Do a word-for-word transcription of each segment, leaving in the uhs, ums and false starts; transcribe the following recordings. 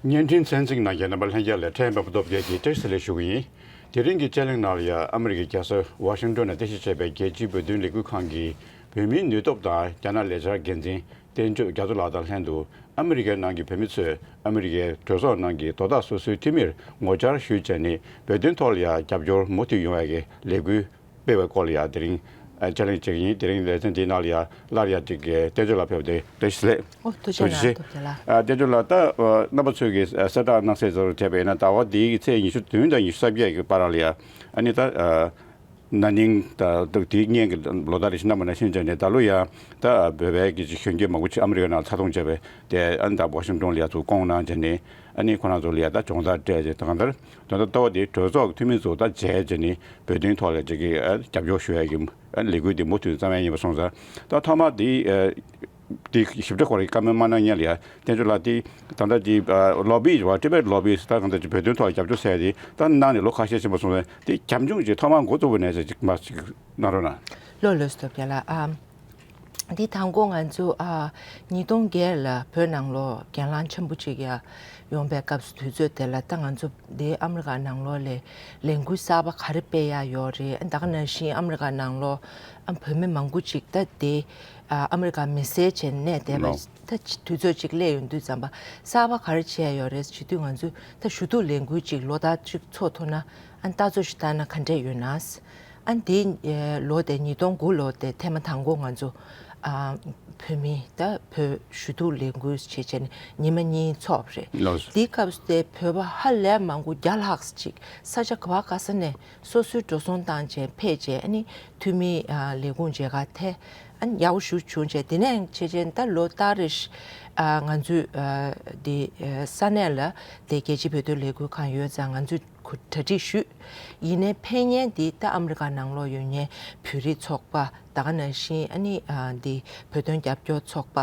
བརྙན་འཕྲིན་ཚན་རྩིས་ནང་རྒྱ་རྣམ་པ་ལྷན་རྒྱས་ལ་ཕྲན་པ་སྟོབས་རྒྱལ་གྱིས་བཀྲ་ཤིས་བདེ་ལེགས་ཞུ་གི་ཡིན། དེ་རིང་གི་དཔྱད་གླེང་ནང་ལ་ཡང་ཨ་མི་རི་ཀའི་རྒྱལ་ས་ཝ་ཤིང་ཏོན་ནང་རྟེན་གཞི་བྱས་པའི་རྒྱལ་སྤྱིའི་བོད་དོན་ལས་འགུལ་ཁང་གིས་བོད་མིའི་ནུས་སྟོབས་དང་རྒྱ་ནག་ལས་འཆར་འགན་འཛིན་བསྟན་ཆོས་རྒྱ་མཚོ་ལགས་དང་ལྷན་དུ་ཨ་མི་རི་ཀའི་ནང་གི་བོད་མི་ཚོས་ཨ་མི་རི་ཀའི་གྲོས་ཚོགས་ནང་གི་དོ་བདག་སོ་སོའི་འཐུས་མིར་ངོ་བཅར་ཞུས་བྱས་ནས་བོད་དོན་ཐོག་ལ་ཡང་རྒྱབ་སྐྱོར་མུ་མཐུད་ཡོང་བའི་ལས་འགུལ་སྤེལ་བའི་སྐོར་ལ་ཡང་དེ་རིང་ཨ་དཔྱད་གླེང་བྱེད་ཀྱི་ཡིན། དེ་རིང་ལེ་ཚན་འདིའི་ནང་ལ་ཡང་སླར་ཡང་ཅིག་གི་བསྟན་ཆོས་ལགས་ཕེབས་ཏེ་བཀྲ་ཤིས་བདེ་ལེགས། ཨོ་ཐུགས་རྗེ་གནང་། ཐུགས་རྗེ་ཆེ། ཐུགས་རྗེ་ལགས། ཨ་བསྟན་ཆོས་ལགས། ད་ཨ་རྣམ་པ་ཚོས་ཀྱི་གསལ་བསྒྲགས་གནང་གསལ་ཙམ་བྱས་པ་ཡིན་ན། ཟླ་བ་འདིའི་ཚེས་ཉི་ཤུ་བདུན་དང་ཉི་ཤུ་རྩ་བརྒྱད་ཀྱི་བར་ལ་ཡང་ཨ་ནི་ད་ཨ་ན་ནིང་ད་དུ་དེའི་སྔོན་གྱི་ལོ་ཟླ་རེ་བཞིན་རྣམ་པ་ནང་བཞིན་བྱས་ནས་ད་ལོ་ཡང་ད་བོད་པའི་གི་གཞོན་སྐྱེས་མང་པོ་ཅིག་ཨ་མི་རི་ཀ་ནང་ཚ་གདུང་བྱས་པའི་དེ་ཨ་ནི་ད་ཝ་ཤིང་ཏོན་ལ་ཡང་ཚུར་བསྐོངས་གནང་བྱས་ནས་ཨ་ནི་ཁོ་རང་ཚོ་ལ་ཡང་ད་སྦྱོང་བརྡར་སྤྲད་བྱས། ད་གང་ལྟར་དོན་དག་གཙོ་བོ་དེ་གྲོས་ཚོགས་ཀྱི་འཐུས་མི་ཚོ་ད་མཇལ་བྱས་ནས་བོད་དོན་ཐོག་ལ་ཅིག་གི་ཨ་རྒྱབ་སྐྱོར་ཞུ་ཡ་གི་ཨ་ལས་འགུལ་དེ་མུ་མཐུད་བརྩམས་ཡ་ཡིན་པ་སོང་ཙང་། ད་ཐོག་མ་དེ་ཨ་དེ་ཞིབ་ཕྲ་སྐོར་གྱི་བཀའ་མོལ་མ་གནང་སྔོན་ལ་ཡང་བསྟན་ཆོས་ལགས། དེ་ད་ལྟ་དེ་ཨ་ལོ་བི་རེད་བ། ཊི་བེཊ་ལོ་བི་ད་གང་ལྟར་ཅིག་བོད་དོན་ཐོག་ལ་རྒྱབ་སྐྱོར་ཟེར་ཡ་དེ་ད་གནང་ནས་ལོ་ཁ་ཤས་ཕྱིན་པ་སོང་ཙང་། དེ་རྒྱབ་ལྗོངས་ཅིག་ཐོག་མར་འགོ་བཙུགས་པ་ནས་ཅིག་མར་ཅིག་གནང་རོགས་གནང་། ལགས་ལགས་སོ། ཐུགས་རྗེ་ཆེ་ལགས། ཨ་འདི་དང་པོ་ང་ཚོ་ཨ་ཉིས་སྟོང་བརྒྱད་ལ་བོད་ནང་ལོགས་གྱེན་ལངས་ཆེན་པོ་ཅིག་ཡ་ཡོང་པའི་སྐབས་སུ་དུས་ཚོད་དེ་ལ་ད་ང་ཚོ་འདི་ཨ་མི་རི་ཀ་ནང་ལོགས་ལ་ལས་འགུལ་གསར་པ་ག་རེ་སྤེལ་ཡ་ཡོད་རེད། ད་ག་ནང་བཞིན་ཨ་མི་རི་ཀ་ནང་ལོགས་ཨ་བོད་མི་མང་པོ་ཅིག་ད་དེ་ཨ་ཨ་མི་རི་ཀ་མི་སེར་བྱས་ནས་བསྡད་པ་ལགས། ད་དུས་ཚོད་ཅིག་སླེབས་ཡོང་དུས་ཙམ་པ་གསར་པ་ག་རེ་བྱས་ཡ་ཡོད་རེད་བྱེད་དུས། ང་ཚོས་ད་ཞུ་གཏུག་ལས་འགུལ་ཅིག་ལོ་ལྟར་ཅིག་ཚོགས་ཐུབ་ན་ཨ་ལྟ་ཚོད་ཅིག་བལྟས་ན་ག་འདྲས་ཡོད་ན། ཨ་འདི་ལོ་དེ་ཉིས་སྟོང་དགུ་ལོ་དེ་ཐེངས་མ་དང་པོ་ང་ཚོ་ཨ་བོད་མི་ད་བོད་ཞུ་གཏུག་ལས་འགུལ་བྱེད་བྱས་ནས་ཉི་མ་གཉིས་ཚོགས་པ་རེད། ལགས་སོ། འདིའི་སྐབས་སུ་དེ་བོད་པ་ཧ་ལས་མང་པོ་བརྒྱ་ལྷག་ཅིག་ས་ཆ་ག་བ་ག་ས་ནས་སོ་སོའི་འགྲོ་སོང་བཏང་བྱས་ཕེབས་བྱས། ཨ་ནི་འཐུས་མི་ཨ་ལས་ཁུངས་མཇལ་ཁ་ཐད་ཨ་ནི་ཡག་པོ་ཞེ་པོ་བྱུང་བྱས། དེ་ནས་བྱས་བྱས་ད་ལོ་ལྟར་རེ་ཨ་ང་ཚོས་ཨ་འདི་ཨ་ས་གནས་ལ་དེ་རྒྱལ་སྤྱིའི་བོད་དོན་ལས་འགུལ་ཁང་ཡོད་ཙང་ང་ཚོས་གོ་གྲ་སྒྲིག་ཞུས། ཡིན་ནའི་ཕེབས་མཁན་འདི་ད་ཨ་མི་རི་ཀ་ནང་ལོགས་ཡོད་མཁན་བོད་རིགས་ཚོགས་པ། ད་ག་ནང་བཞིན་ཨ་ནི་ཨ་འདི་བོད་དོན་རྒྱབ་སྐྱོར་ཚོགས་པ།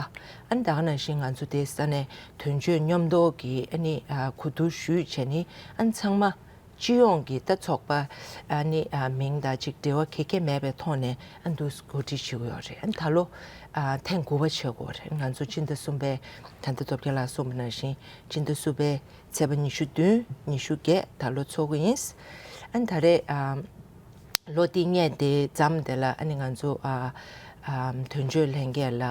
ཨ་ནི་ད་ག་ནང་བཞིན་ང་ཚོ་དེ་ས་གནས་དོན་གཅོད་མཉམ་དུ་གི་ཨ་ནི་ཨ་གོ་བསྡུར་ཞུས་བྱས་ནི་ཨ་ནི་ཚང་མ་སྤྱི་ཡོངས་ཀྱི་ད་ཚོགས་པ་ཨ་ནི་ཨ་མིང་དང་ཅིག་འབྲེལ་བ་ག་གེ་མེད་པའི་ཐོག་ནས་ཨ་འདུ་གོ་སྒྲིག་བྱེད་དགོས་ཡོད་རེད། ཨ་ནི་ད་ལོ་ཨ་ཐེངས་དགུ་པ་བྱེད་དགོས་རེད། ང་ཚོ་སྤྱི་ཟླ་གསུམ་པའི་ད་ལྟ་སྟོབས་རྒྱལ་ལགས་གསུངས་པ་ནང་བཞིན་སྤྱི་ཟླ་གསུམ་པའི་ཚེས་པ་ཉི་ཤུ་བདུན། ཉི་ཤུ་བརྒྱད། ད་ལོ་ཚོགས་ཀྱི་ཡིན། ཨ་ནི་ད་རེས་ཨ་ལོ་འདི་སྔས་དེ་མཚམས་དེ་ལ་ཨ་ནི་ང་ཚོ་ཨ་ཨ་དོན་གཅོད་ལྷན་རྒྱས་ལ་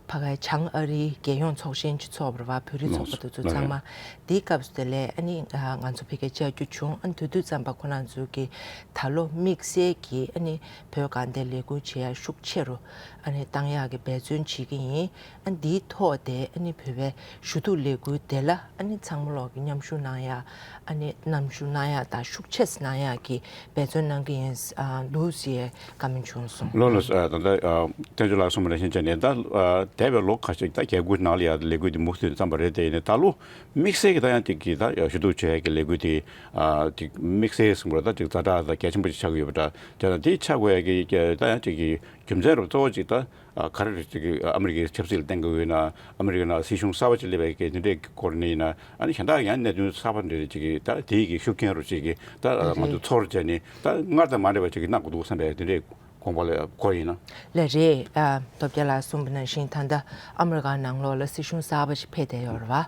ཕ་གའི་བྱང་ཨ་རིའི་རྒྱལ་ཡོངས་ཚོགས་ཆེན་ཅིག་ཚོགས་པ་རེད་བ། བོད་རིགས་ཚོགས་པ་དེ་ཚོ་ཚང་མ། འདིའི་སྐབས་སུ་དེ་ལས་ཨ་ནི་ཨ་ང་ཚོ་ཕ་གིར་བཅར་རྒྱུ་བྱུང་། ཨ་ནི་དེ་དུས་ཙམ་པ་ཁོ་རང་ཚོ་གིས་ད་ལོ་དམིགས་བསལ་གྱིས་ཨ་ནི་བོད་གངས་ཏེ་ལས་འགུལ་བྱེད་ཡ་ཤུགས་ཆེ་རུ་ཨ་ནི་བཏང་ཡག་གི་འབད་བརྩོན་བྱེད་ཀྱི་ཡིན། ཨ་འདིའི་ཐོག་དེ་ཨ་ནི་བོད་པའི་ཞུ་གཏུག་ལས་འགུལ་དེ་ལ་ཨ་ནི་ཚང་མ་ལོག་གི་མཉམ་ཞུགས་གནང་ཡ། ཨ་ནི་མཉམ་ཞུགས་གནང་ཡ་དང་ཤུགས་ཆེ་གནང་ཡ་གི་འབད་བརྩོན་གནང་གི་ཡིན་ཨ་འདུག་ཟེར་བཀའ་མོལ་བྱུང་སོང་། ལགས་ལགས། ཨ་ད་ལྟ་ཨ་བསྟན་ཆོས་ལགས་གསུངས་པ་ནང་བཞིན་བྱས་ནས་ད་ཨ་འདས་པའི་ལོ་ཁ་ཤས་ད་རྒྱལ་སྒོའི་ནང་ལ་ཡ་ལས་འགུལ་འདི་མུ་མཐུད་བརྩམས་པ་རེད། དེ་ཡིན་ནའི་ད་ལོ་དམིགས་བསལ་གྱི་ད་ཡང་ཅིག་གི་ད་ཞུ་གཏུག་བྱེད་ཡ་གི་ལས་འགུལ་དེ་ཨ་ཅིག་དམིགས་བསལ་གསུངས་པ་རེད། ད་ཅིག་ཛ་དྲག་དང་གལ་ཆེན་པོ་ཅིག་ཆགས་ཀྱི་ཡོད་པ་འདྲ། དེ་ད་དེ་ཆགས་དགོས་ཡ་གི་ད་ཡང་ཅིག་གི་རྒྱུ་མཚན་རུ་གཙོ་བོ་ཅིག་ད་ཨ་ག་རེ་རེད། ཅིག་གི་ཨ་མི་རི་ཀའི་ཆབ་སྲིད་ལ་བརྟེན་དགོས་ཡོད་ན། ཨ་མི་རི་ཀ་ནང་སྲིད་གཞུང་གསར་པ་ཅིག་སླེབས་པའི་གི་དེ་འདྲའི་སྐོར་ནས་ཡིན་ན། ཨ་ནི་གཞན་དག་ཡང་གནད་དོན་གསར་པ་འདྲ་ཅིག་གི་ད་དེའི་གི་ཤུགས་རྐྱེན་རུ་ཅིག་གི་ད་ང་ཚོ་ཚོར་བྱས་ནས་ད་སྔར་དང་མ་འདྲ་བ་ཅིག་གི་གནང་དགོས་འདུག་བསམ་པའི་དེ་འདྲའི་དགོངས་པ་ལ་འཁོར་ཡིན་ན། ལགས་རེད། ཨ་སྟོབས་རྒྱལ་ལགས་གསུངས་པ་ནང་བཞིན་ད་ལྟ་ཨ་མི་རི་ཀ་ནང་ལོགས་ལ་སྲིད་གཞུང་གསར་པ་ཞིག་ཕེབས་བསྡད་ཡོད་རེད་བ།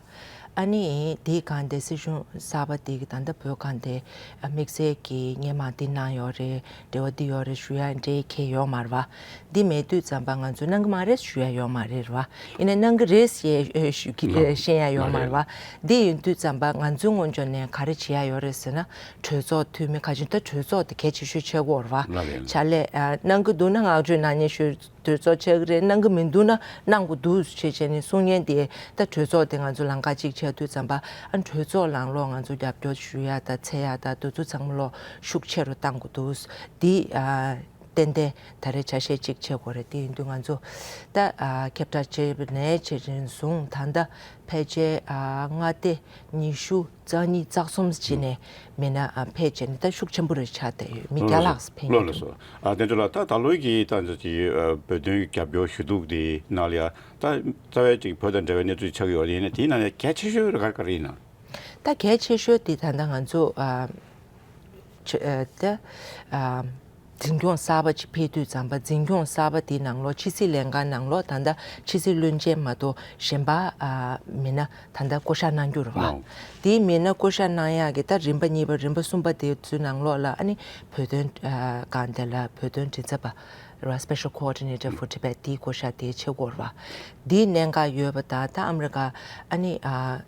ཨ་ནི་དེའི་སྒང་དེ་སྲིད་གཞུང་གསར་པ་དེ་གི་ད་ལྟ་བོད་སྒང་དེ་དམིགས་བསལ་གྱི་སྔོན་མ་འདི་གནང་ཡོད་རེད། འབྲེལ་བ་འདི་ཡོད་རེད་ཞུ་ཡ་འདྲའི་གང་ཡང་ཡོད་མ་རེད་བ། འདི་མེད་དུས་ཙམ་པ་ང་ཚོས་གནང་གི་མ་རེད་ཞུ་ཡ་ཡོད་མ་རེད་བ། ཡིན་ན་གནང་གི་རེད་ཞེས་ཞུ་གི་ཤེས་ཡ་ཡོད་མ་རེད་བ། འདི་ཡིན་དུས་ཙམ་པ་ང་ཚོའི་ངོས་ཕྱོགས་ནས་ག་རེ་བྱེད་ཡ་ཡོད་རེད་ཟེར་ན། གྲོས་ཚོགས་འཐུས་མི་ཁ་ཆེ་ད་གྲོས་ཚོགས་དེ་གལ་ཆེ་ཤོས་ཆགས་ཀྱི་ཡོད་རེད་བ། ཕྱག་ལས་ཨ་གནང་གི་འདུག་ན་བསྔགས་བརྗོད་གནང་མཁན་ཞུ། གྲོས་ཚོགས་ཆགས་ཀྱི་རེད། གནང་གི་མི་འདུག་ན་གནང་དགོས་འདུག་ཅེས་བྱས་ནས་གསུང་མཁན་དེ་ད་གྲོས་ཚོགས་དེ་ང་ཚོ་ལམ་ཁ་གཅིག་ཆགས་དུས་ཙམ་པ་ཨ་གྲོས་ཚོགས་ནང་ལོགས་ང་ཚོ་རྒྱབ་སྐྱོར་ཞུ་ཡ་ད་འཚོལ་ཡ་ད་དེ་ཚོ་ཚང་མ་ལོགས་ཤུགས་ཆེ་རུ་གཏང་དགོས་འདུག་འདི་ཨ་ཏན་ཏན་ད་རེས་ཆ་ཤས་གཅིག་བྱེད་དགོས་རེད། དེ་ཡིན་དུས་ང་ཚོ་ད་ཨ་ཁྱབ་བསྒྲགས་བྱས་པ་ནས་བྱས་རིང་བཟུང་ད་ལྟ་ཕལ་ཆེར་ཨ་མངའ་སྡེ་ཉི་ཤུ་རྩ་གཉིས་རྩ་གསུམ་ཅིག་ནས་མི་སྣ་ཨ་ཕེབས་བྱས་ནས་ད་ཤུགས་ཆེན་པོ་རེ་ཆགས་བསྡད་ཡོད། མི་བརྒྱ་ལྷག་ཙམ་ཕེབས་ལགས་ཡོད། ལགས་སོ། ཨ་བསྟན་ཆོས་ལགས། ད་ད་ལོའི་གི་ད་ཅིག་ཨ་བོད་དོན་རྒྱབ་སྐྱོར་ཞུ་གཏུག་དེའི་ནང་ལ་ཡ་ད་རྩ་བའི་ཅིག་བོད་དང་འབྲེལ་བའི་གནས་ཚུལ་ཆགས་ཀྱི་ཡོད་རེད། ཡིན་ན་དེའི་ནང་ལ་གལ་ཆེ་ཤོས་རེ་ག་རེ་ག་རེ་ཡིན་ན། ད་གལ་ཆེ་ཤོས་དེ་ད་ལྟ་ང་ཚོ་ཨ་ཆ་ཨ་ད་ཨ་ འཛིན་སྐྱོང་གསར་པ་ཅིག་ཕེབས་དུས་ཙམ་པ། འཛིན་སྐྱོང་གསར་པ་དེའི་ནང་ལོགས། ཕྱི་སྲིད་ལྷན་ཁང་ནང་ལོགས་ད་ལྟ་ཕྱི་སྲིད་བློན་ཆེན་མ་གཏོགས་གཞན་པ་ཨ་མི་སྣ་ད་ལྟ་བསྐོ་བཞག་གནང་རྒྱུ་རེད་བ། ལགས། དེའི་མི་སྣ་བསྐོ་བཞག་གནང་ཡག་གི་ད་རིམ་པ་གཉིས་པ། རིམ་པ་གསུམ་པ་དེ་ཚོའི་ནང་ལོགས་ལ་ཨ་ནི་བོད་དོན་ཨ་སྒང་དེ་ལ་བོད་དོན་མགྲིན་ཚབ་པ་རེད་བ། Special Coordinator for Tibet དེའི་བསྐོ་བཞག་དེ་བྱེད་དགོས་རེད་བ། འདིའི་གནད་འགག་ཡོད་པ་དང་། ད་ཨ་མི་རི་ཀ་ཨ་ནི་ཨ་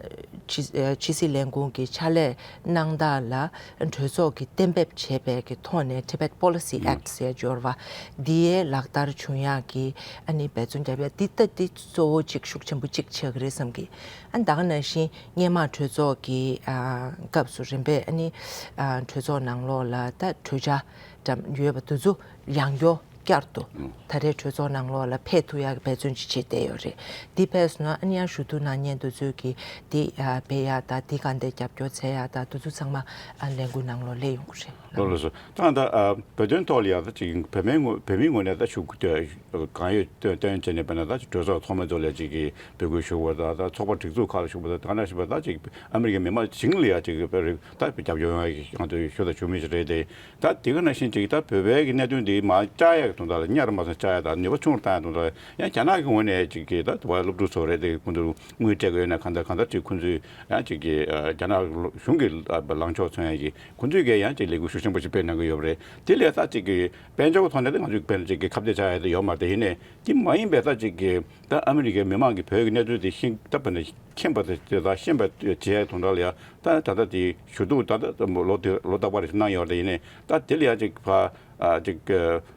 ཕྱི་ཕྱི་སྲིད་ལས་ཁུངས་ཀྱི་ཕྱག་ལས་གནང་སྟངས་ལ་གྲོས་ཚོགས་ཀྱིས་གཏན་འབེབས་བྱས་པའི་གི་ཐོག་ནས། Tibet Policy Act ཟེར་ཡ་ཅིག་ཡོད་རེད་བ། འདི་ལག་བསྟར་བྱུང་ཡག་གི་ཨ་ནི་འབད་བརྩོན་བརྒྱབ་ཡ་འདི། ད་འདི་གཙོ་བོ་གཅིག་ཤུགས་ཆེན་པོ་གཅིག་ཆགས་ཀྱི་རེད་བསམ་གི། ཨ་ད་ག་ནང་བཞིན་སྔོན་མ་གྲོས་ཚོགས་ཀྱི་ཨ་སྐབས་སུ་རིམ་པས་ཨ་ནི་ཨ་གྲོས་ཚོགས་ནང་ལོགས་ལ་ད་གྲོས་འཆར་འདྲ་ཡོད་པ་དེ་ཚོ་ཡང་བསྐྱར་བསྐྱར་དུ་ད་རེས་གྲོས་ཚོགས་ནང་ལོགས་ལ་ཕེབས་ཐུབ་ཡག་གི་འབད་བརྩོན་ཅིག་བྱས་བསྡད་ཡོད་རེད། འདི་ཕེབས་སོང་ན་ཨ་ནི་ཡང་ཞུ་གཏུག་གནང་མཁན་དེ་ཚོས་ཀྱིས་འདི་ཨ་སྤེལ་ཡག་དང་། འདི་ག་འདྲ་རྒྱབ་སྐྱོར་བྱེད་ཡག་དང་། དེ་ཚོ་ཚང་མ་ཨ་ལས་འགུལ་ནང་ལོགས་སླེབས་ཡོང་གི་རེད། ལགས་ལགས་སོ། ད་ད་ཨ་བོད་དོན་ཐོག་ལ་ཡང་ད་ཅིག་བོད་མིའི་ངོ་བོད་མིའི་ངོས་ནས་ད་ཞུ་གང་ཡོད་སྟོན་བྱས་ནས། དཔེར་ན་ད་ཅིག་གྲོས་ཚོགས་ཚོགས་མི་ཚོ་ལ་ཅིག་གི་འབོད་སྐུལ་ཞུ་བ་དང་། ད་ཚོགས་པ་སྒྲིག་འཛུགས་ཁག་ལ་ཞུ་བ་དང་། ད་ག་ནང་བཞིན་པ་ད་ཅིག་ཨ་མི་རི་ཀའི་མི་མང་ཞིང་ལ་ཡང་ཅིག་ད་རྒྱབ་སྐྱོར་ཡོང་ཡག་གི་ང་ཚོས་ཞུ་དང་ཞུ་མུས་ཅིག་རེད་དེ། ད་དེ་ག་ནང་བཞིན་ཅིག་ད་བོད་པའི་གི་གནད་དོན་འདི་མར་བཅག་ཡག་གི་དོན་དག་ལ། ཉར་མ་སོང་བཅག་ཡག་དང་ནུས་པ་ཆུང་རུ་བཏང་ཡག་དོན་དག་ལ་ཡང་རྒྱ་ནག་གི་ངོས་ནས་ཅིག་གི་ད་བར་སློབ་ཕྲུག་ཚོ་རེད་དེ། ཁོང་ཚོ་དངུལ་སྤྲད་དགོས་ན་གང་ལྟར་གང་ལྟར་ཅིག་ཁོང་ཚོས་ཡང་ཅིག་གི་ཨ་རྒྱ་ནག་གཞུང་གི་ཨ་ལངས་ཕྱོགས་མཚོན་ཡག་གི་ཁོང་ཚོས་གི་ཡང་ཅིག་ལས་འགུལ་ཤུགས་ཆེན་པོ་ཞིག་སྤེལ་གནང་གི་ཡོད་པ་རེད། དེ་ལས་ད་ཅིག་གི་དཔལ་འབྱོར་གྱི་ཐོག་ནས་ད་ང་ཚོས་དཔེར་ན་ཅིག་གི་ཁ་གཏད་བཅག་ཡག་དེ་ཡོད་མ་རེད། དེ་ཡིན་ནའི་དེ་མ་ཡིན་པའི་ད་ཅིག་གི་ད་ཨ་མི་རི་ཀའི་མི་མང་གིས་བོད་ཀྱི་གནས་ཚུལ་དེ་ཤེས། ད་དཔེར་ན་མཁྱེན་པ་དེ་དེ་དག་ཤེས་པ་བྱེད་ཡག་དོན་དག་ལ་ཡང་། ད་ད་ལྟ་དེ་ཞུ་གཏུག་ད་ལྟ་ལོ་དེ་ལོ་རྟག་པར་གནང་ཡོད་རེད། དེ་ཡིན་ནའི་ད་དེ་ལ་ཡང་ཅིག་ཕ་ཨ་ཅིག་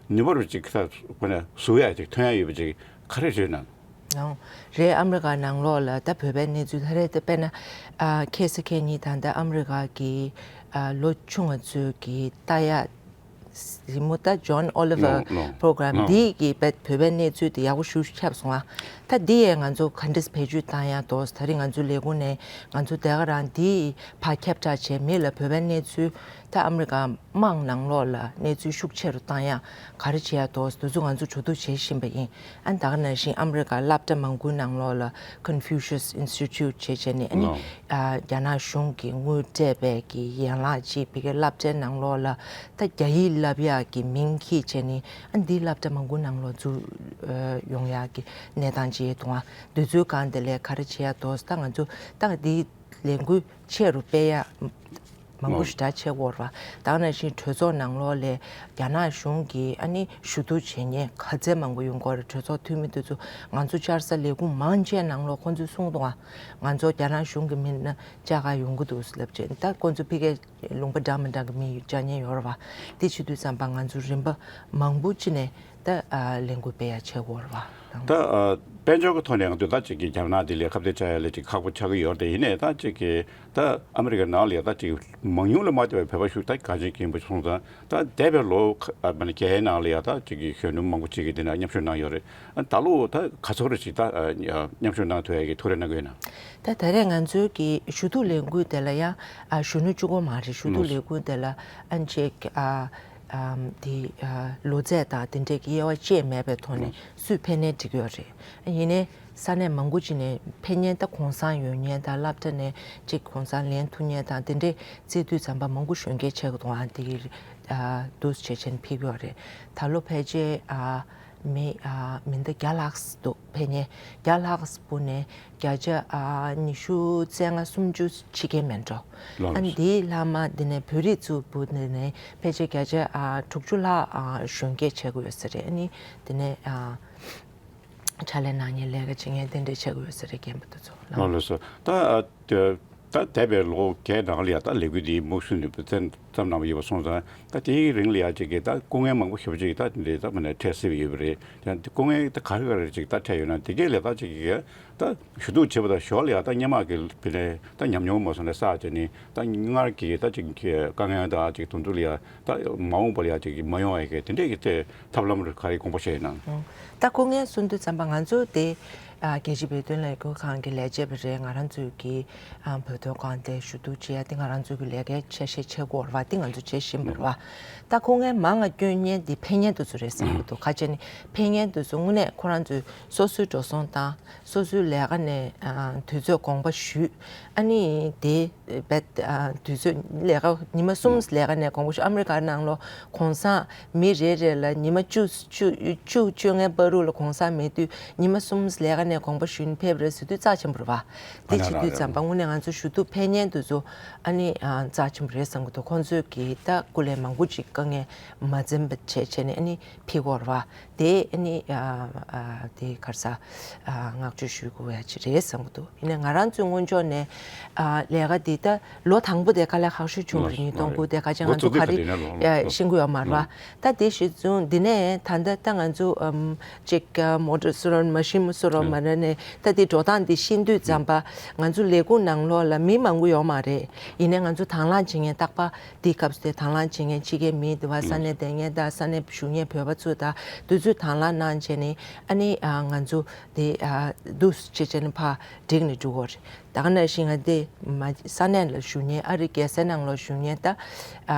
ནུས་པ་རུ་ཅིག་ད་དཔེར་ན་ཟུག་ཡག་ཅིག་ཐོན་ཡག་ཡོད་པ་ཅིག་ག་རེ་རེད་ན། ཨོ། རེད། ཨ་མི་རི་ཀ་ནང་ལོགས་ལ་ད་བོད་པའི་གནས་ཚུལ་ད་རེད་དེ། དཔེར་ན་ཨ་ཁ་སང་ཁ་ཉིན་ད་ལྟ་ཨ་མི་རི་ཀ་གི་ཨ་ལོ་ཆུང་བ་ཚོའི་གི་ལྟ་ཡག་རི་མོ། ད་John Oliver ལོ་ལོ་program ལོ་འདི་གི་བོད་པའི་གནས་ཚུལ་དེ་ཡག་པོ་ཞེ་པོ་ཁྱབ་སོང་ཨ། ད་འདི་ཡང་ང་ཚོ་ག་འདྲས་བེད་སྤྱོད་བཏང་ཡག་འདུག་ད་རེས་ང་ཚོ་ལས་ཁུངས་ནས་ང་ཚོ་དེ་ག་རང་འདི་ཕར་ཁྱབ་བསྒྲགས་བྱས། མི་ལ་བོད་པའི་གནས་ཚུལ། ད་ཨ་མི་རི་ཀ་དམངས་ནང་ལོགས་ལ་གནས་ཚུལ་ཤུགས་ཆེ་རུ་བཏང་ཡག་ག་རེ་བྱེད་ཡག་འདུག་དེ་ཚོ་ང་ཚོ་གྲོས་བསྡུར་བྱེད་བཞིན་པ་ཡིན། ཨ་ནི་ད་ག་ནང་བཞིན་ཨ་མི་རི་ཀར་སློབ་གྲྭ་མང་པོའི་ནང་ལོགས་ལ་Confucius Institute བྱས་བྱས་ནས། ཨ་ནི་ལོ། ཨ་རྒྱ་ནག་གཞུང་གིས་དངུལ་སྤྲད་པའི་གི་ཡན་ལག་ཅིག་ཕ་གིའི་སློབ་གྲྭའི་ནང་ལོགས་ལ་ད་རྒྱ་ཡིག་བསླབ་ཡག་གི་མིང་འཁྱེར་བྱས་ནས། ཨ་ནི་འདིའི་སློབ་གྲྭ་མང་པོའི་ནང་ལོགས་འཛུལ་ཡོང་ཡག་གི་གནས་སྟངས་ཅིག་འདུག་ཨ། འདི་ཚོའི་སྒང་དེ་ལ་ག་རེ་བྱེད་ཡག་འདུག་ད་ང་ཚོ་ད་འདི་ལས་འགུལ་ཆེ་རུ་སྤེལ་ཡག་མང་པོ་ཞེ་དྲག་བྱེད་དགོས་རེད་བ། ད་ག་ནང་བཞིན་གྲོས་ཚོགས་ནང་ལོགས་ལ་རྒྱ་ནག་གཞུང་གིས་ཨ་ནི་ཞུ་གཏུག་བྱེད་མཁན་ག་ཚད་མང་པོ་ཡོང་གི་ཡོད་རེད། གྲོས་ཚོགས་འཐུས་མི་དེ་ཚོ་ང་ཚོ་བཅར་ས་ལས་ཁུངས་མང་ཆེ་ནང་ལོགས་ཁོང་ཚོས་གསུངས་འདུག་ཨ། ང་ཚོ་རྒྱ་ནག་གཞུང་གི་མི་སྣ་བཅར་ག་ཡོང་གི་འདུག་ལབ་བྱས། ད་ཁོང་ཚོ་ཕ་གིའི་ལུང་པ་འདྲ་མི་འདྲ་གི་མི་བཅར་མཁན་ཡོད་རེད་བ། དེ་བྱེད་དུས་ཙམ་པ་ང་ཚོ་རིམ་པ་མང་པོ་ཅིག་ནས་ད་ཨ་ལས་འགུལ་སྤེལ་ཡག་བྱེད་དགོས་རེད་བ། ད་ཨ་དཔལ་འབྱོར་གྱི་ཐོག་ནས་ང་ཚོས་ད་ཅིག་གི་རྒྱ་ནག་འདི་ལ་ཁ་གཏད་བཅག་ཡག་ལ་ཅིག་ཁག་པོ་ཆགས་ཀྱི་ཡོད་རེད། དེ་ཡིན་ནའི་ད་ཅིག་གི་ད་ཨ་མི་རི་ཀའི་ནང་ལ་ཡང་ད་ཅིག་མང་ཉུང་ལ་མ་ལྟོས་པའི་བོད་པ་ཤུགས་ད་གལ་ཆེན་ཡིན་པ་སོང་ཙང་། ད་འདས་པའི་ལོ་ཁ་ཨ་མ་ནི་བརྒྱད་ནང་ལ་ཡང་ད་ཅིག་གི་གཞོན་ནུ་མང་པོ་ཅིག་གིས་འདི་ན་མཉམ་ཞུགས་གནང་ཡོད་རེད། ཨ་ད་ལོ་ད་ག་ཚོད་རེ་ཅིག་ད་ཨ་མཉམ་ཞུགས་གནང་ཐུབ་ཡག་གི་ཐུགས་རེ་གནང་གི་ཡོད་ན། ད་ད་རེས་ང་ཚོའི་གི་ཞུ་གཏུག་ལས་འགུལ་དེ་ལ་ཡང་ཨ་གཞོན་ནུ་གཅིག་པོ་མ་རེད། ཞུ་གཏུག་ལས་འགུལ་དེ་ལ་ཨ་ཅིག་ཨ་ཨམ་དེ་ཨ་ལོ་ཚད་དང་དེ་འདྲས་ཀྱི་དབྱེ་བ་བཅས་མེད་པའི་ཐོག་ནས་སུས་ཕེབས་ནའི་འགྲིག་གི་ཡོད་རེད། ཡིན་ནའི་ས་གནས་མང་པོ་ཅིག་ནས་ཕེབས་མཁན། ད་གུང་སེང་ཡོད་མཁན་དང་། སློབ་གྲྭ་ནས་ཅིག་གུང་སེང་ལེན་ཐུབ་མཁན་དང་། དེ་འདྲས་བརྩིས་དུས་ཙམ་པ་མང་པོ་གཞོན་སྐྱེས་ཆགས་ཀྱི་འདུག་ཨ་འདི་གི་ཨ་འདུག་བྱས་བྱས་ནས་ཕེབས་ཀྱི་ཡོད་རེད། ད་ལོ་ཕལ་ཆེར་ཨ་མི་ཨ་མི་འདི་བརྒྱ་ལྷག་འདུག་ཕེབས་མཁན་བརྒྱ་ལྷག་བུ་ནས་བརྒྱ་ཆ་ཨ་ཉི་ཤུ་རྩ་ལྔ་སུམ་ཅུ་ཕྱི་རྒྱལ་མེད་འགྲོ། ལགས། ཨ་འདིའི་ལྷག་མ་འདི་ནས་བོད་རིགས་ཚོ་བུ་འདི་ནས་ཕལ་ཆེར་བརྒྱ་ཆ་ཨ་དྲུག་ཅུ་ལྷག་ཨ་གཞོན་སྐྱེས་ཆགས་ཀྱི་ཡོད་ས་རེད། ཨ་ནི་འདི་ནས་ཨ་ཕྱག་ལས་གནང་མཁན་ལས་ཀ་བྱེད་མཁན་དེ་འདྲས་ཆགས་ཀྱི་ཡོད་ས་རེད། རྒན་པ་དེ་ཚོ། ལགས་ལགས་སོ། ད་ཨ་ད་འདས་པའི་ལོ་བརྒྱད་ནང་ལ་ཡང་ད་ལས་འགུལ་འདིའི་མུ་མཐུད་ནས་བཙན་བརྩམས་གནང་བ་ཡིན་པ་སོང་ཙང་། ད་དེའི་རིང་ལ་ཡང་ཅིག་གི་ད་སྐུ་ངལ་མང་པོ་ཞེ་པོ་ཅིག་ད་འདི་ད་མ་ནས་འཕྲད་སྲིད་པ་ཡོད་པ་རེད། ཡང་འདི་སྐུ་ངལ་ད་ག་རེ་ག་རེ་ཅིག་ད་འཕྲད་ཡོད་ན། དེ་གས་ལས་ད་ཅིག་གི་ད་ཞུ་གཏུག་བྱེད་པ་དང་ཞོར་ལ་ཡང་ད་སྔོན་མ་གི་བི་ནས་ད་ཉམས་མྱོང་མ་སོང་ནས་བསགས་བྱས་ནས། ད་སྔར་གྱི་ད་ཅིག་གི་དཀའ་ངལ་དང་ཅིག་དུམ་དུ་ལ་ཡང་ད་མ་འོངས་པ་ལ་ཡང་ཅིག་མ་ཡོང་བ་གི་དེ་འདྲས་ཀྱི་དེ་ཐབས་ལམ་རེ་ག་རེ་དགོངས་པ་བཞེས་གནང་། ད་སྐུ་ངལ་གསུང་དུས་ཙམ་པ་ང་ཚོ་དེ་ ཨ་རྒྱལ་སྤྱིའི་བོད་དོན་ལས་འགུལ་ཁང་གི་ལས་བྱེད་པ་རེད། ང་རང་ཚོའི་གི་ཨ་བོད་དོན་སྒང་དེ་ཞུ་གཏུག་བྱེད་ཡ་དེ་ང་རང་ཚོའི་གི་ལས་ཀའི་ཆ་ཤས་ཆགས་ཀྱི་ཡོད་རེད་བ། དེ་ང་ཚོ་བྱེད་བཞིན་པ་རེད་བ། ད་ཁོ་ངའི་མང་ང་སྐྱོན་མཁན་དེ་ཕེབས་མཁན་དེ་ཚོ་རེད་བསམ་གྱི་འདུག་ག་རེ་བྱས་ནས་ཕེབས་མཁན་དེ་ཚོ་དངོས་གནས་ཁོ་རང་ཚོའི་སོ་སོའི་འགྲོ་སོང་བཏང་། སོ་སོའི་ལས་ཀ་ནས་ཨ་དུས་ཚོད་དགོངས་པ་ཞུས། ཨ་ནི་དེ་བས་ཨ་དུས་ཚོད་ལས་ཀ་ཉི་མ་གསུམ་ལས་ཀ་ནས་དགོངས་པ་ཞུས། ཨ་མི་རི་ཀའི་ནང་ལོགས་གུང་སེང་མི་རེ་རེ་ལ་ཉི་མ་བཅུ་བཅུ་བཅུ་བཅོ་ལྔའི་བར་དུ་ལ་གུང་སེང་མེད་དུས་ཉི་མ་གསུམ་ལས་ཀ་ནས་དགོངས་པ་ཞུས་ནས་ཕེབས་རེད་ཟེར་དུས་རྩ་ཆེན་པོ་རེད་བ། དེ་བྱེད་དུས་ཙམ་པ་དངོས་གནས་ང་ཚོ་ཞུ་གཏུག་ཕེབས་མཁན་དེ་ཚོ་ཨ་ནི་ཨ་རྩ་ཆེན་པོ་རེད་བསམ་གྱི་འདུག་ཁོང་ཚོས་ཀྱིས་ད་སྐུ་ལས་མང་པོ་ཅིག་དཀའ་ངལ་མ་འཛེམས་པ་བྱས་བྱས་ནས་ཨ་ནི་ཕེབས་ཀྱི་ཡོད་རེད་བ། དེ་ཨ་ནི་ཨ་ཨ་དེ་ག་རེ་ཟ་ཨ་བསྔགས་བརྗོད་ཞུ་དགོས་ཡ་ཅིག་རེད་བསམ་གྱི་འདུག་ཡིན་ནའི་ང་རང་ཚོའི་སྔོན་ཕྱོགས་ནས་ཨ་ལས་ཀ་འདི་ད་ལོ་དང་པོ་དེ་དཀའ་ལས་ཁག་ཤོས་བྱུང་བ་རེད། ཉིས་སྟོང་དགུ་དེ་ག་ཅིག་ང་ཚོ་ག་རེ་ཡ་ཤེས་ཀྱི་ཡོད་མ་རེད་བ། ད་དེ་གཞི་བཟུང་འདི་ནས་ད་ལྟ་ད་ང་ཚོ་ཨམ་ཅིག་ཨ་མོ་ཊ་བཟོ་རོགས་མ་ཤིན་བཟོ་རོགས་མ་རེད་ནས་ད་དེ་འགྲོ་སྟངས་འདི་ཤེས་དུས་ཙམ་པ་ང་ཚོ་ལས་ཁུངས་ནང་ལོགས་ལ་མི་མང་པོ་ཡོད་མ་རེད། ཡིན་ནའི་ང་ཚོ་དང་བླངས་བྱེད་མཁན་རྟག་པ་དེའི་སྐབས་སུ་དེ་དང་བླངས་བྱེད་མཁན་ཕྱི་རྒྱལ་མི་འདི་བ་ས་གནས་བསྡད་མཁན་དང་ས་གནས་བཞུགས་མཁན་བོད་པ་ཚོ་དང་དེ་ཚོས་དང་བླངས་གནང་བྱས་ནས་ཨ་ནི་ཨ་ང་ཚོ་དེ་ཨ་འདུག་སེ་བྱས་བྱས་ནས་ཕར་བསྒྲིགས་ནས་འགྲོ་གི་ཡོད་རེད། ད་ག་ནང་བཞིན་ང་དེ་མ་ས་གནས་ལ་བཞུགས་མཁན་ཨ་རི་རྒྱལ་སའི་ནང་ལ་བཞུགས་མཁན་ད་ཨ་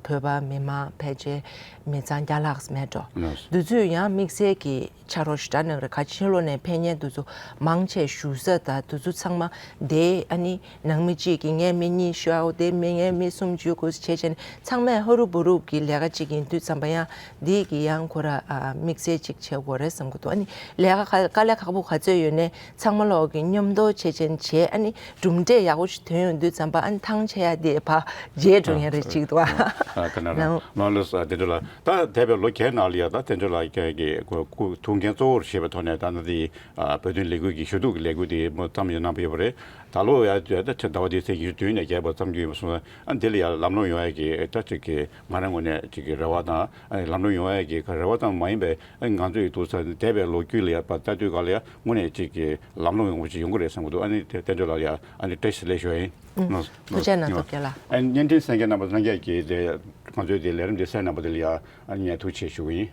བོད་པ་མི་མང་ཕལ་ཆེར་མི་ཚང་བརྒྱ་ལྷག་མེད་འགྲོ། འདི་ཚོས་ཡང་དམིགས་བསལ་གྱི་ཕྱག་རོགས་ཞེ་དྲག་གནང་རེད། ག་ཕྱི་ལོགས་ནས་ཕེབས་མཁན་དེ་ཚོ་མང་ཆེ་བཞུགས་ས་དང་དེ་ཚོ་ཚང་མ་དེ་ཨ་ནི་ནང་མི་གཅིག་གིས་ངའི་མི་གཉིས་ཤོག་དེ་མི་ངའི་མི་གསུམ་བཅུ་དགུ་བྱས་བྱས་ནས་ཚང་མས་ཧ་རུབ་བུ་རུབ་ཀྱི་ལས་ཀ་གཅིག་ཡིན་དུས་ཙམ་པ་ཡང་འདི་གི་ཡང་ཁོ་ར་ཨ་དམིགས་བསལ་གཅིག་བྱེད་དགོས་རེད་བསམ་གྱི་འདུག་ཨ་ནི་ལས་ཀ་དཀའ་ལས་ཁག་པོ་ག་ཚོད་ཡོད་ནའི་ཚང་མ་ལོག་གི་མཉམ་དུ་བྱས་བྱས་ནས་བྱས་ཨ་ནི་གྲུབ་འབྲས་ཡག་པོ་ཞིག་ཐོན་ཡོང་དུས་ཙམ་པ་ཨ་ནི་ཐང་ཆད་ཡ་དེ་ཕར་བརྗེད་འགྲོ་མཁན་རེད་ཅིག་འདུག་ཨ། ཨ་ཁ་ན་ར་ལོ་ལོ་ས་དེ་འདྲ་ལ་ད་འདས་པའི་ལོ་བརྒྱད་ནང་ལ་ཡ་ད་དེ་འདྲ་ལ་ཀྱི་ཀྱི་ཁོ་ཁུ་ཐུགས་འགན་གཙོ་བོར་བཞེས་པའི་ཐོག་ནས་ད་ནི་དེ་ཨ་བོད་དོན་ལས་འགུལ་གྱི་ཞུ་གཏུག་གི་ལས་འགུལ་དེ་མོ་བརྩམས་ཡོད་གནང་བ་ཡོད་པ་རེད། ད་ལོ་ཡ་ད་ཆ་ཟླ་བ་འདིའི་ཚེས་ཉི་ཤུ་བདུན་ནས་བརྒྱད་བར་བརྩམས་རྒྱུ་ཡིན་པ་སོང་ཙང་ཨ་འདི་ལ་ཡ་ལམ་ལྷོང་ཡོང་ཡ་གི་ད་ཅིག་གི་ང་རང་ངོས་ནས་ཅིག་གི་རེ་བ་དང་ཨ་ལམ་ལྷོང་ཡོང་ཡ་གི་རེ་བ་ཙམ་མ་ཡིན་པའི་ཨ་ང་ཚོ་ཡི་འདུག་ས་འདས་པའི་ལོ་རྒྱུས་ལ་ཡ་ལྟ་དུས་ག་ལ་ཡ་དངོས་གནས་ཅིག་གི་ལམ་ལྷོང་ཡོང་བ་ཅིག་ཡོང་གི་རེད་བསམ་གི་འདུག་ཨ་ནི་དེ་བསྟན་འགྲོ་ལགས་ལ་ཡ་ཨ་ནི་བཀྲ་ཤིས་བདེ་ལེགས་ཞུ་ཡ་ཡིན། ཨུ། ཐུགས་རྗེ་གནང་སྟོབས་རྒྱལ་ལགས། ཨ་བརྙན་འཕྲིན་གསན་མཁན་རྣམ་པ་ལྷན་རྒྱས་ཀྱིས་དེ་ང་ཚོའི་དེ་ལས་རིམ་དེ་གསན་གནང་བ་དེ་ལ་ཡ་ཨ་ནི་ངས་ཐུགས་རྗེ་ཆེ་ཞུ་གི་ཡིན།